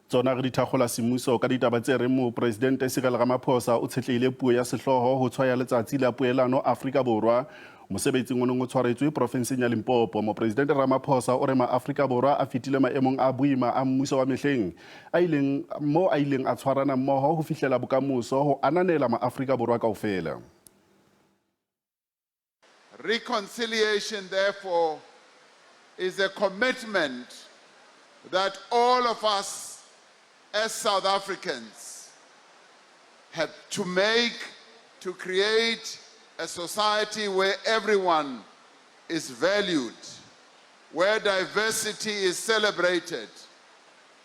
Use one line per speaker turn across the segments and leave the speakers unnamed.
Tsona re di thakgola semmuso ka ditaba tse reng Mopresidente Cyril Ramaphosa o tshetlehile puo ya sehlooho ho tshwaya letsatsi la poelano Afrika Borwa. Mosebetsing o neng o tshwaretswe profenseng ya Limpopo, Mopresidente Ramaphosa o re maAfrika Borwa a fetile maemong a boima a mmuso wa mehleng a ileng mo a ileng a tshwarana mmoho ho fihlela bokamoso ho ananela maAfrika Borwa kaofela.
Reconciliation, therefore, is a commitment that all of us as South Africans have to make to create a society where everyone is valued, where diversity is celebrated,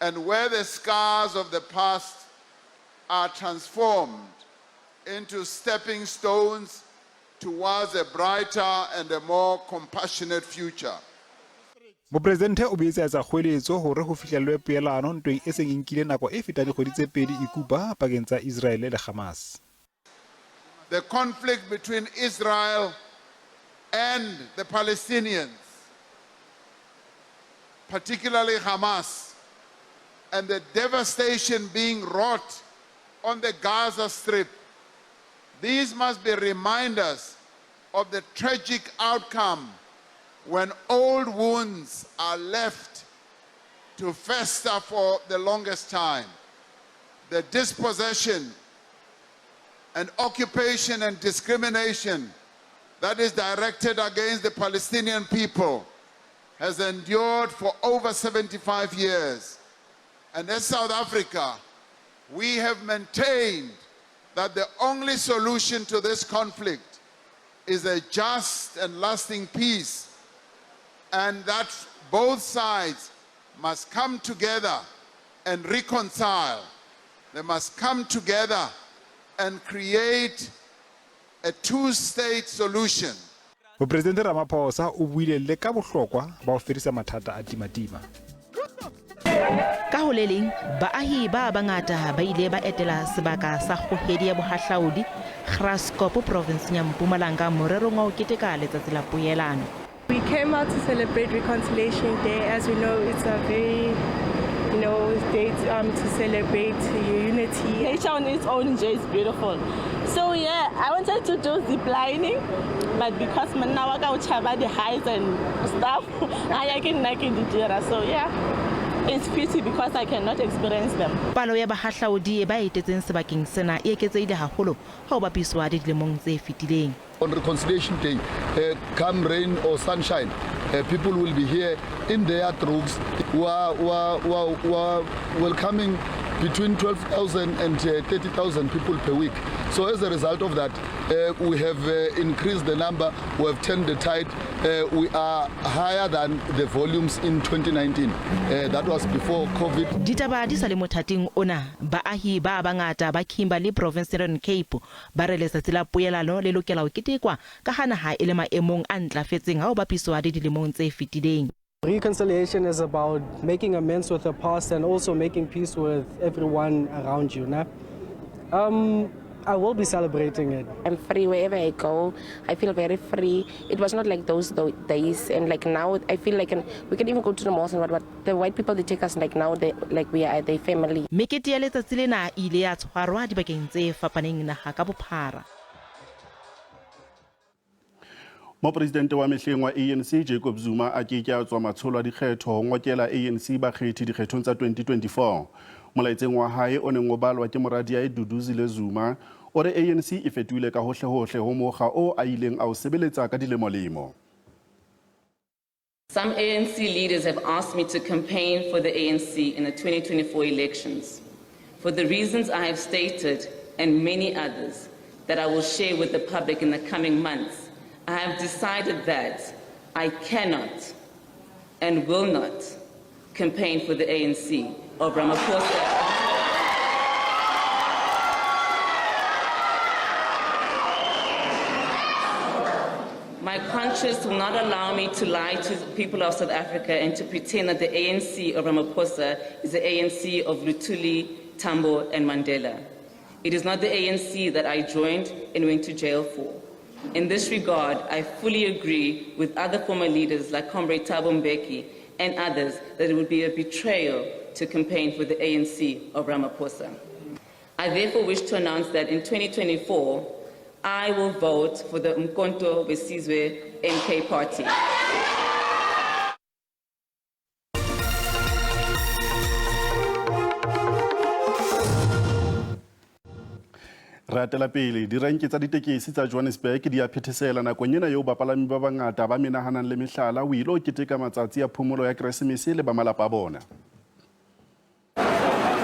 and where the scars of the past are transformed into stepping stones towards a brighter and a more compassionate future.
Mopresidente o boetse a etsa kgoeletso hore ho fihlellwe poelano ntweng e seng e nkile nako e fetang dikgwedi tse pedi e kupa pakeng tsa Israele le Hamas.
The conflict between Israel and the Palestinians, particularly Hamas, and the devastation being wrought on the Gaza Strip, these must be reminders of the tragic outcome when old wounds are left to fester for the longest time. The dispossession and occupation and discrimination that is directed against the Palestinian people has endured for over 75 years. And as South Africa, we have maintained that the only solution to this conflict is a just and lasting peace, and that both sides must come together and reconcile. They must come together and create a two-state solution.
Mopresidente Ramaphosa o buile le ka bohlokwa ba ho fedisa mathata a timatima.
Ka ho le leng, baahi ba bangata ba ile ba etela sebaka sa kgohedi ya bohahlaudi Graskop provinseng ya Mpumalanga morerong wa ho keteka letsatsi la poelano.
We came out to celebrate Reconciliation Day. As we know, it's a very day to celebrate unity.
Nature on its own is beautiful. So yeah, I wanted to do zip lining, but because monna wa ka o tshaba the heights and stuff, I can like it. So yeah, it's pity because I cannot experience them.
Palo ya bahahlaudi ba etetseng sebakeng sena e eketsehile haholo ha ho bapiswa le dilemong tse fetileng.
On Reconciliation Day, come rain or sunshine, people will be here in their droves who are welcoming between 12,000 and 30,000 people per week. So as a result of that, we have increased the number, we have turned the tide. We are higher than the volumes in 2019. That was before COVID.
Ditaba di sa le mothating ona, baahi ba bangata ba Kimberley province ya Cape ba re letsatsi la poelano le lokela ho ketekwa ka ha naha e le maemong a ntlafetseng ha ho bapiswa le dilemong tse fetileng.
Reconciliation is about making amends with the past and also making peace with everyone around you. Né? I will be celebrating it.
I'm free wherever I go. I feel very free. It was not like those days, and like now, I feel like we can even go to the malls and what. The white people, they take us like now, they like we are their family.
Mekete ya letsatsi lena e ile ya tshwarwa dibakeng tse fapaneng naha ka bophara.
Mopresidente wa mehleng wa ANC Jacob Zuma a ke ke a tswa matsholo a dikgetho ho ngokela ANC bakgethi dikgethong tsa 2024. Molaetseng wa hae o neng o balwa ke moradiae Duduzile Zuma, o re ANC e fetohile ka hohle-hohle ho mokga o a ileng a o sebeletsa ka dilemo-lemo.
Some ANC leaders have asked me to campaign for the ANC in the 2024 elections. For the reasons I have stated and many others that I will share with the public in the coming months, I have decided that I cannot and will not campaign for the ANC of Ramaphosa. My conscience will not allow me to lie to the people of South Africa and to pretend that the ANC of Ramaphosa is the ANC of Luthuli, Tambo, and Mandela. It is not the ANC that I joined and went to jail for. In this regard, I fully agree with other former leaders like Comrade Thabo Mbeki and others that it would be a betrayal to campaign for the ANC of Ramaphosa. I therefore wish to announce that in 2024, I will vote for the Umkhonto weSizwe MK Party.
Re atela pele direnke tsa ditekesi tsa Johannesburg di a phethesela nakong ena eo bapalami ba bangata ba menahanang le mehlala o ile o keteka matsatsi a phomolo ya Keresemese le ba malapa a bona.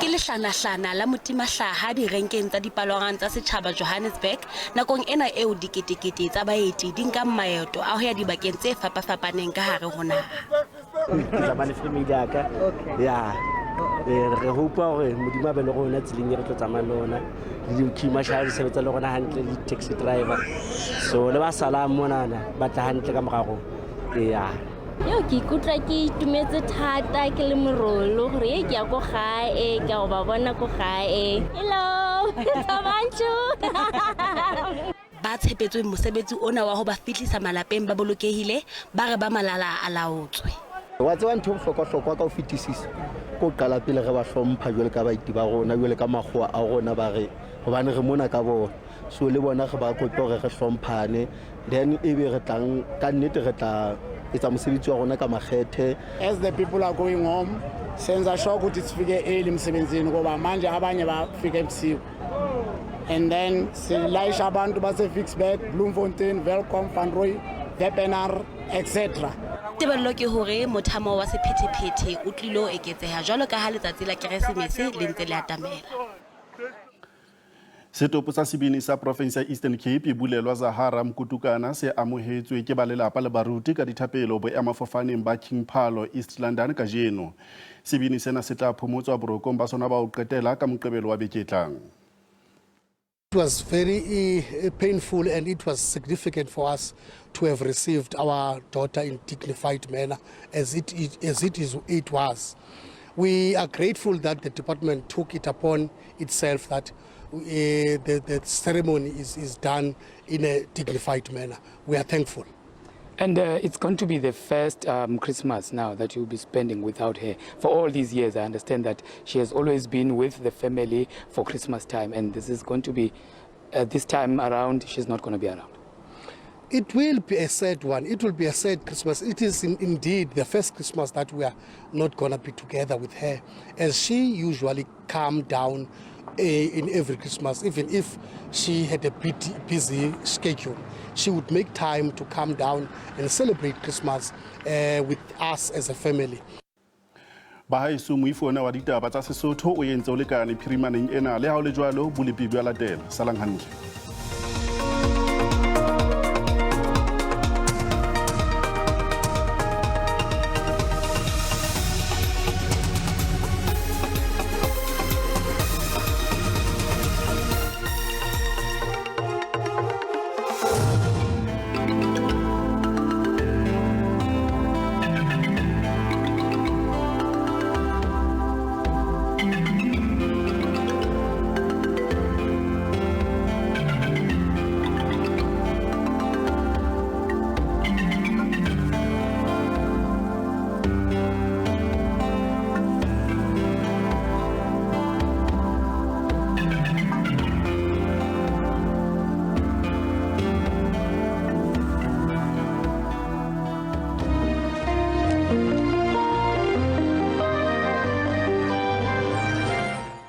Ke lehlanahlana la motimahlaha direnkeng tsa dipalangwang tsa setjhaba Johannesburg nakong ena eo diketekete tsa baeti di nkang maeto a ho ya dibakeng tse fapafapaneng ka hare ho naha.
Ke tsamaya le family ya ka ya re hopa hore Modimo a be le rona tseleng e re tlo tsamaya le ona le di-queue marshal di sebetsa le rona hantle le di-taxi driver so le ba salang monana ba tla hantle ka mora rona ya.
Yo ke ikutlwa ke itumetse thata ke le morolo gore e ke ya ko gae ke a go ba bona ko gae. Hello, Thabanchu.
Ba tshepetsweng mosebetsi ona wa ho ba fihlisa malapeng ba bolokehile ba re ba malala a laotswe.
Wa tseba ntho e bohlokwa-hlokwa ka ho fetisisa ke ho qala pele re ba hlompha jwale ka baeti ba rona jwale ka makgowa a rona ba re hobane re mona ka bona so le bona re ba kope hore re hlomphane then ebe re tlang ka nnete re tla etsa mosebetsi wa rona ka makgethe.
As the people are going home, senza sure ukuthi sifike early emsebenzini ngoba manje abanye bafika ebusuku and then silayisha abantu base-Ficksburg, Bloemfontein, Welkom, Van Rooi, Wepener, etc.
Tebello ke hore mothamo wa sephethephethe o tlilo eketseha jwalo ka ha letsatsi la Keresemese le ntse le atamela.
Setopo sa sebini sa province ya Eastern Cape Bulelwa Zahara Mkutukana se amohetswe ke ba lelapa le baruti ka dithapelo boemafofaneng ba King Phalo East London kajeno. Sebini sena se tla phomotswa borokong ba sona ba ho qetela ka Moqebelo wa beke e tlang.
It was very painful and it was significant for us to have received our daughter in dignified manner as it was. We are grateful that the department took it upon itself that the ceremony is done in a dignified manner. We are thankful.
And it's going to be the first Christmas now that you'll be spending without her. For all these years, I understand that she has always been with the family for Christmas time, and this is going to be, this time around, she's not going to be around.
It will be a sad one. It will be a sad Christmas. It is indeed the first Christmas that we are not going to be together with her, as she usually come down in every Christmas, even if she had a bit busy schedule. She would make time to come down and celebrate Christmas with us as a family.
Bahaeso moifo ona wa ditaba tsa Sesotho o entse o lekane phirimaneng ena le ha o le jwalo bolepi bja latela salang hantle.